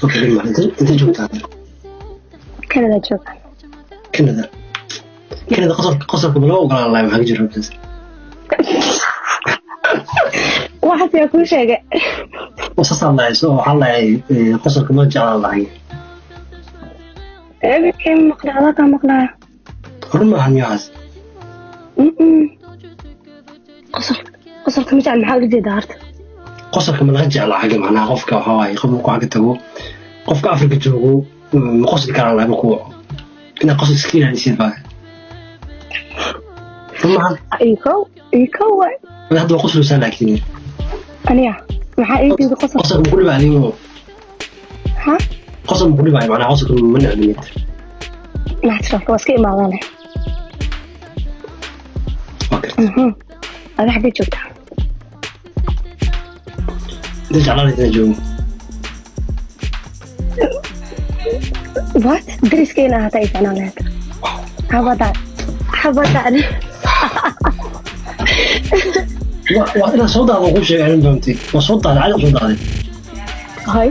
Okay, inta joogtaa? Canada jooga. Canada. Canada qosolka ma loo ogolaan lahay? Maxaa ka jira halkaas? Waxaas yaa kuu sheegay? Wasasaan lahay, so waxaan lahay qosolka ma jeclaan lahay. Ebikay maqla, adaa kaa maqlaya. Run maahan miyahaas? Qosolka ma jecel, maxaa ula jeedaa horta? Qosolka ma laga jeclaa xagga, macnaha qofka waxaa waaye, qof markuu xagga tago, qofka Afrika joogo ma qosli karaan lahay markuu waco, inaad qosol iska ilaalisid baa run maahan. Ikow ikow waay. Hadda waa qoslaysaa laakiin. Aniga maxaa ii diiday qosol? Qosolka ma ku dhibaa adigo? Ha? Qosol ma ku dhibaayo, macnaha qosolka ma necbinid? Naturalka waa iska imaadane. Waa garta. Ada xaggee joogtaa? Inta jeclaanaysa inaa joogo. What? Dariskeyna hataa ii ficnaan lahayd. How about that? How about that? Waa inaad soo daado kuu sheegay arin, fahamtay? Waa soo daaday, cali soo daaday. Hay.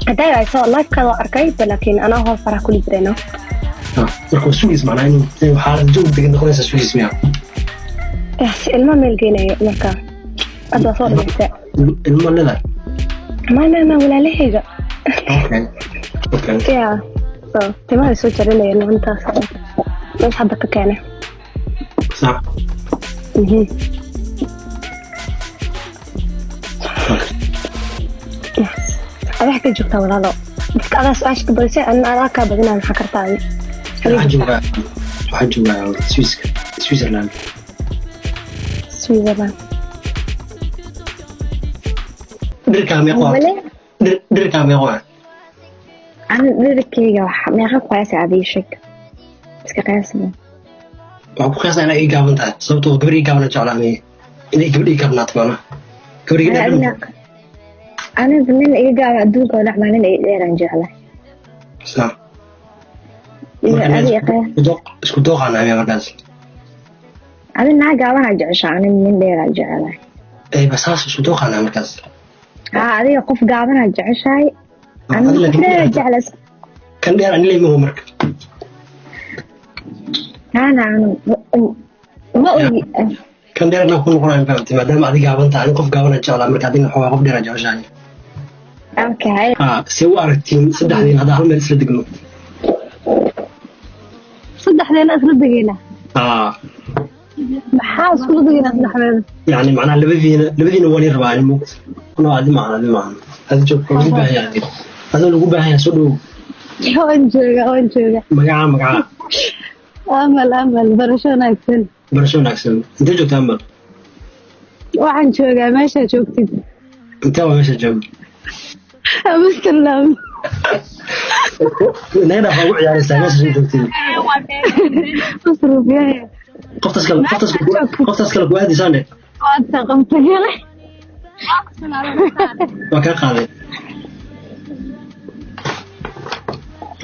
Haddaa I saw live-kaada waa arkay, but laakiin anaa hoos faraha kuli jirayno. Marka waa sugaysa, macnaha inuu xaalad joog degan noqonaysa sugaysa miyaa? Yes, ilma meel geynayo marka. Hadda waa soo dhamaystay. Ilmo leedahay? Ma walaalahayga. Okay. Yeah. So, timaha soo jarinayeen maantaas. Meesha hadda ka keenay. Sax. Yes. Adaa xaggee joogtaa walaalo? Dadka adaa su-aasha ka badisay, anna adaa kaa badinaa, maxaa kartaa adi? Xagee Waxaan joogtaa? joogaa Swisska, Switzerland. Switzerland. Dhirkaa meeqa waa? Wale. Dhirkaa meeqa waa? Ani dhirkeyga waxa meeqa ku qiyaasay? Adii sheeg, iska qiyaasma. Waxaan ku qiyaasaa inay ii gaaban tahay, sababtoo gabar ii gaabana jeclaanay, inay gabadh ii gaabnaato, macnaha gabar iga dheer. Aniga nin iga gaaba adduunka oo dhacmaa, nin iga dheeraan jeclay. Sax. Iyo Marka adi qiyaas. Isku dooqaan nahay markaas. Adi naa gaabanaa jeceshaa, ani nin dheeraa jecelay. Ee, basaas isku dooqaan nahay markaas. Haa, adiga qof gaabanaa jeceshahay, ani Adiga qof dheeraa jeclay. Kan dheer ani leemaho marka. Kaana anu ma ogi. Kan dheer anaa ku noqonayo, fahamtay? Maadaama adi gaaban tahay, ani qof gaabana jeclaa, marka adina waxaa qof dheeraa jeceshahay. Okay. See u aragtiin saddexdiin haddaa hal meel isla degno? Saddexdeena isla degeynaa? Aa. Maxaa iskula degeynaa saddexdeena? Yani macnaha labadiina waan ii rabaa ani moogta. No, adi maahan, adi maahan, adi joog, waa lagu baahan yahay adiga, adoo lagu baahan yahay, soo dhowow. Waan jooga, waan jooga. Magacaa? Amal, Amal, barasho wanaagsan. Barasho wanaagsan. Intee joogta, Amal? Waxaan joogaa meeshaa joogtid. Intee waa meesha joogo? Amsterdam. Inaga dhaaf, waa ugu ciyaaraysaa meesha soo joogtid. Masruuf yahay. Qoftaas kale ku aadaysaane. Waad qabta kale. Waa kaa qaaday.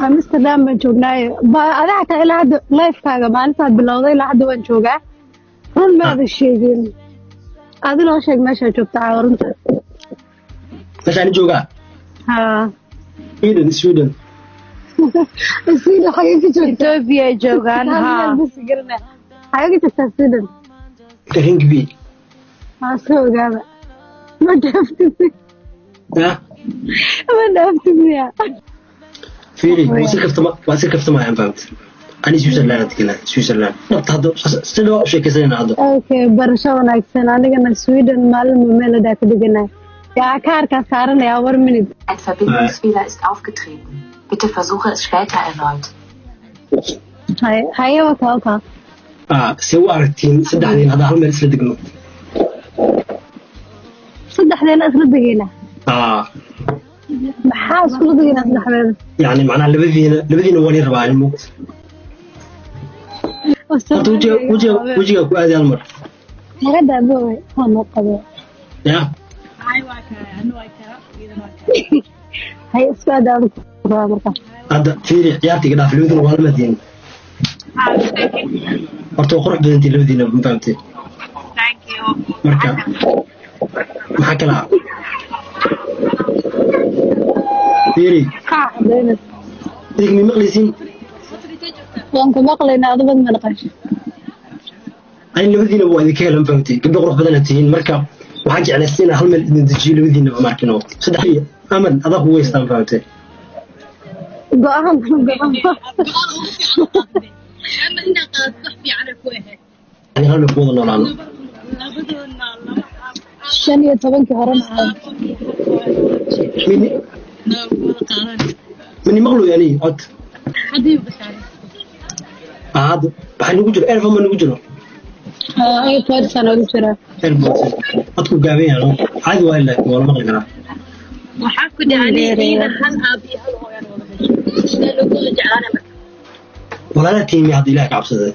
Amsterdam baan joognaaye. Adaa xataa ilaa hadda lifekaaga maalintaad bilowday ilaa hadda waan joogaa, run maada sheegin. Adi noo sheeg meeshaa joogta caawa runta. Meesha ani joogaa? Haa. Sweden, Sweden. Sweden xagee ka joogtaa? Ethiopia ay joogaan. Hal haa. meel bas garanaa. Xagee ka joogtaa Sweden? Ringby. Haa, soo ogaaba, ma dhaaftid? Ya. Ma dhaaftid miya? Fiiri, waa si kaftamayaan, fahamtay? Ani Switzerland aan deganaa, Switzerland dhabta hadda sida waa u sheekaysanayna hadda. Okay, barasho wanaagsan. Anigana Sweden maalin meeladaa ka deganaa yaa kaarkaa saaranaya, one minute. Ein Verbindungsfehler ist aufgetreten. Bitte versuche es später erneut. Haye haye, waka. See u aragtiin saddexdiin haddaa hal meel isla degno? Saddexdeena isla degeynaa? Aa. Maxaa iskula degeynaa saddexdeena? Yani macnaha labadiina waan ii rabaa ani moogta. Horta wejiga ku aadi hal mar. Naga daaboway, waa noo qabo. Ya. Haye, isku aada adigu rabaa marka. Hadda fiiri, ciyaarta iga dhaaf, labadiina waa lama. Horta waa qurux badantiin labadiina, ma fahamtay? Marka maxaa kala? Fiiri. Maxaa cadaynaysa? Idinka mi maqlaysiin? Waan ku maqlaynaa, adubad ma naqasho. Ani labadiina waa idinka helan, fahamtay? Gabdho qurux badan aad tihiin, marka waxaan jeclaystay inaan hal meel idin dejiyo labadiinaba, markino saddex iyo aman adaa kugu haystaan, fahamtay? Go-aan go-aan. Yani hal meel ku wada noolaano. 15-kii horena ahayd. Mini mini maqlo yani cod. Hadda waxaa nagu jiro earphone ma nagu jiro? AirPods aan ugu jiraa. AirPods codku gaaban yahay, caadi waa, laakiin waa la maqli karaa. Waxaa ku dhacday hal aab iyo hal hooyan wada dhashay, sidee loo kala jeclaanay marka? Walaalaa tiimi hadda, Ilaah ka cabsaday.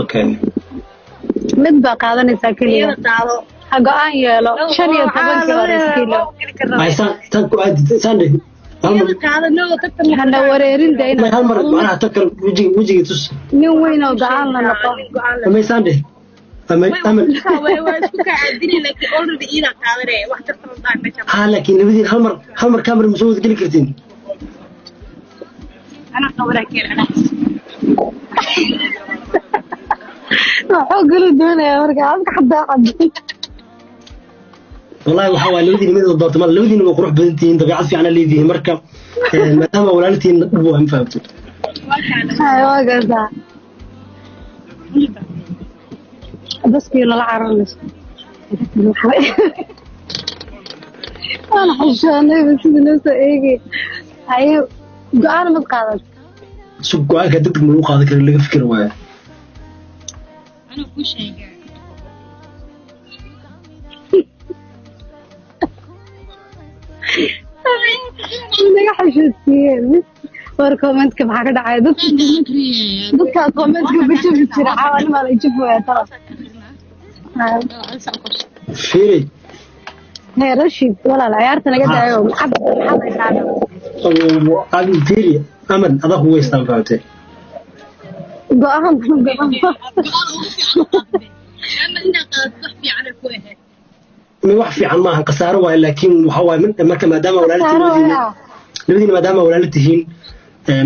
Okay. Mid baa qaadanaysaa keliya. Iyada qaado. Ha go-aan yeelo, 15-kii hore iskilo. Ay saan tan ku aadi saan dheh hal mar. Iyada qaado, no tartan. Hana wareerin de. May hal mar macnaha tan kale wejiga wejiga tus. Nin weyn oo go-aan la noqo. Amay saan dheh amay amal. Waa isku kaa caadinay, laakiin already iyada qaadanaya, wax tartan la dhahay meesha. Ha, laakiin labadiin hal mar, hal mar camera ma soo wada geli kartiin? Anaa qabanaa keen anaa. Muxuu geli doonayaa marka afka xataa cadin? Wallahi waxaa waay labadiin mid wada doorta mal, labadiina waa qurux badan tihiin, dabeecad fiican leedihiin, marka maadaama walaaltiin dhib waa, ma fahamtay? Hay, waa gartaa baskii lala cararayso. Waan xishoonayba sida loo soo eegay. Haye, go-aan mad qaadat? Si go-aanka degdeg ma lagu qaadan karo, laga fikir waaya. Anaa ku sheegay. Naga xishoodsiiyeen. War, commentka maxaa ka dhacay? Dadka commentka ku jabi jira caawanimaa la jabaya taa. Fiiri. Hee Rashid, walaal, ciyaarta naga daayo. Maxaad haysaa? Adi fiiri, aman adaa kugu haystaan, fahamtay? Go-aan go-aan. Mi wax fiican maaha, khasaaro waaye, laakiin waxa waaye marka maadaama walaaltiin Khasaaro labadiina waaye. Labadiina maadaama walaalo tihiin,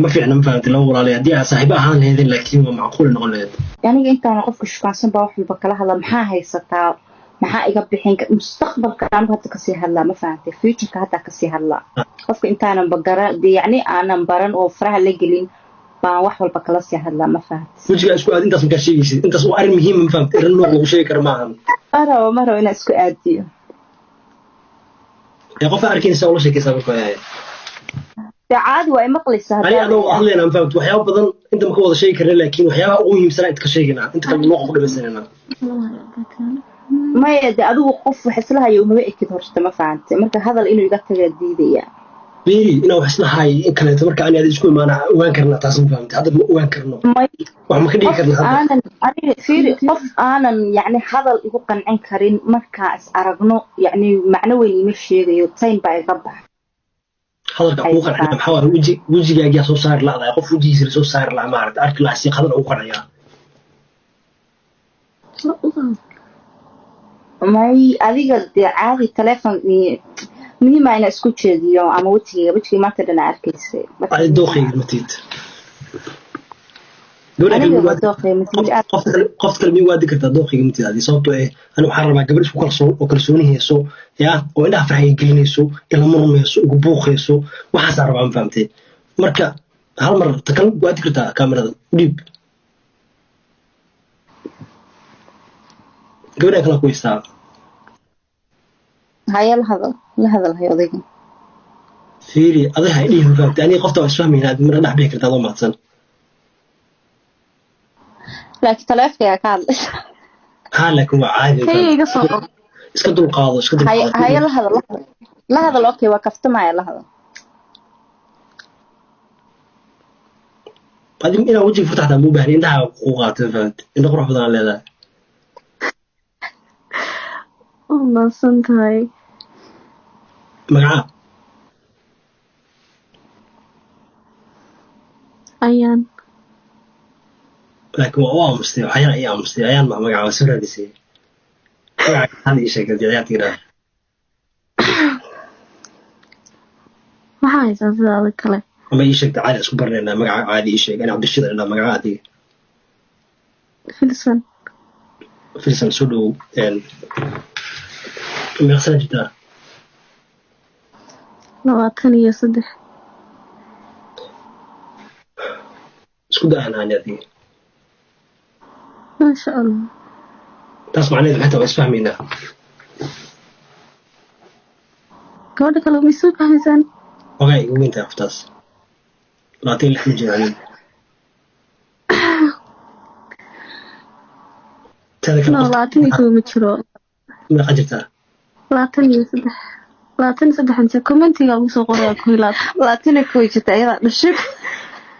ma fiicna, ma fahamtay? Laba walaalay haddii aad saaxiibo ahaan lahaydeen, laakiin waa macquul noqon lahayd. Aniga intaana qofka shukaansan baa wax walba kala hadla. Maxaa haysataa, maxaa iga bixin mustaqbalka? Anigu hadda kasii hadlaa, ma fahantay? Futureka hadda kasii hadlaa. Qofka intaanan bagara dee, yacni aanan baran oo faraha la gelin baan wax walba kala sii hadlaa, ma fahantay? Wejigaa isku aad intaas markaa sheegaysid, intaas waa arrin muhiim, ma fahamtay? Arrin nooc lagu sheegi karo maahan. Ma rabo, ma rabo inaan isku aadiyo. Ee qof aa arkaynaysa ula sheekaysaa marka waayahay. Dee caadi waa imaqlaysaa. Ani haddaa adoo hadlayna, ma fahamtay, waxyaabo badan inta ma ka wada sheegi karna, laakiin waxyaabaha ugu muhiimsanaa inta ka sheegaynaa, inta kale nooqa ku dhamaysanayna. Maya, de adigu qof wax isla hayo umaba ekid horta, ma fahantay? Marka hadal inuu iga tagaa diidaya. Fiiri, inaa wax isla haay in kaleeto marka ani ada isku imaana ogaan karnaa taas, ma fahamtay? Hadda ma ogaan karno. May. Wax ma ka dhigi Qof karna hadda. Aanan aniga, fiiri, qof aanan yacni hadal igu qancin karin markaa is aragno, yacni macno weyn iima sheegayo, time baa iga bax. Hadalka kugu qancina maxaa waaye? Weji wejigaagiyaa soo saari la'dahay, qof wejigiisa la soo saari lahaa, maaragta, arki lahaa si hadal ugu qanciyaa. May, adiga dee caadi telephone muhiima inaan isku jeediyo ama wejigayga, wejigay maanta dhan aa arkaysay. Adi dooqayga ma tihid gabadha kale. Aniga Ma waa dooqay qof mas aad. Qof kale miyuu waadi kartaa? Dooqayga ma tihid adi, sababtoo eh ani waxaan rabaa gabar isku kalsoon oo kalsooni hayso yaa, oo indhaha farxay gelinayso, ila murmayso, ugu buuqayso, waxaasaa rabaa, ma fahamtay? Marka hal mar ta kale waadi kartaa, kaamirada u dhiib gabadha kale ku haystaa. Haya, la hadal, la hadal hay odayga. Fiiri, adiga ha dhihin, ma fahamtay? Aniga qofta waa isfahmayna, aad marna dhex bixi kartaa adoo mahadsan. Laakiin taleefankayaa ka hadlaysa. Haa, laakiin waa caadi, ma Kaya fahamtay? Iga soo qor. Iska dulqaado, iska haya dulqaado. Haya, la hadal, la hadal, la hadal. Okay, waa kaftamaya, la hadal. Adiga inaa wejiga furta xataa muu baahni, indhaha ku qaatay, ma fahamtay? Indho qurux badan aa leedahay. Waa mahadsan tahay. Magacaa? Ayaan. Laakiin waa u aamustay, waxyar ay aamustay. Ayaan ma magaca waa soo raadisay? Magaca hal ii sheeg hadii ciyaarta yidhaahdo. baranaysaa sida adag kale. Ama ii sheegta caadi isku baranaynaa, magaca caadi ii sheeg. Ani Cabdishida indhaa, magaca adiga? Filson. Filson, soo dhowow. Meeqa sana jirtaa? 23. Isku da-aan ani adiga. Maasha Allah. Taas macnaheedu maxay tahay? Waa isfahmaynaa. Gabadha kale ma isoo fahmaysaan? Ogaa igu weyntahay qoftaas, 26 ma jiro aniga. Teeda kale No, 21 ma jiro. Meeqa jirtaa? 23, 23 inta commentiga ugu soo qoraya 21. 21 jirta, ayadaa dhashay.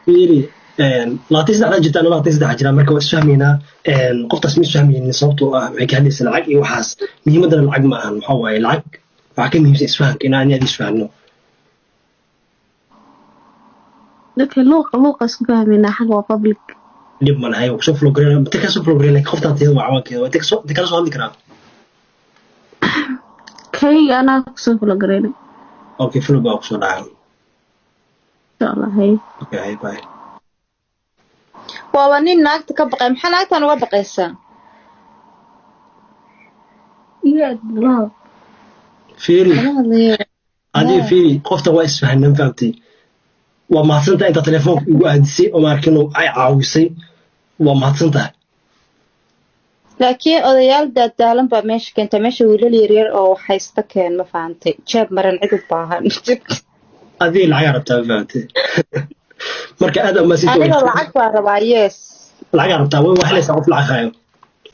Fiiri, 23 jirta, ana 23 jira, marka waa isfahmaynaa. Qoftaas ma isfahmaynin, sababtoo ah waxay ka hadlaysaa lacag iyo waxaas. Muhiimadana lacag ma ahan. Waxaa waaye, lacag waxaa ka muhiimsan isfahanka, in aan aad isfahno. Okay, luuqa isku fahmaynaa, xag waa public. Dhib ma lahay, waa kusoo follow gareynaa. Inta kasoo follow gareynaa qoftaan tiyada waa cawaankeeda, waa inta kala soo hadli karaa. Kayga anaa kusoo follow gareynay. Okay, follow baa kusoo dhacay. Insha Allah, hay. Okay, hay, bye. Waaba nin naagta ka baqay. Maxaa naagtan uga baqaysaa? Iyo love. Fiiri. Kama hadlayo. Adiga fiiri, qoftan waa isfahannan, fahamtay? Waa mahadsantahay intaa telefoonka igu aadisay oo maarkino ay caawisay, waa mahadsantahay. Laakiin odayaal daadaalan baa meesha keenta. Meesha wiilal yaryar oo wax haysta keen, ma fahantay? Jeeb maran cid u baahan ma jirto. Adiga lacagaa rabtaa, ma fahamtay? Marka aad amaasito. Aniga lacag baa rabaa, yes. Lacagaa rabtaa, way waa helaysaa qof lacag hayo.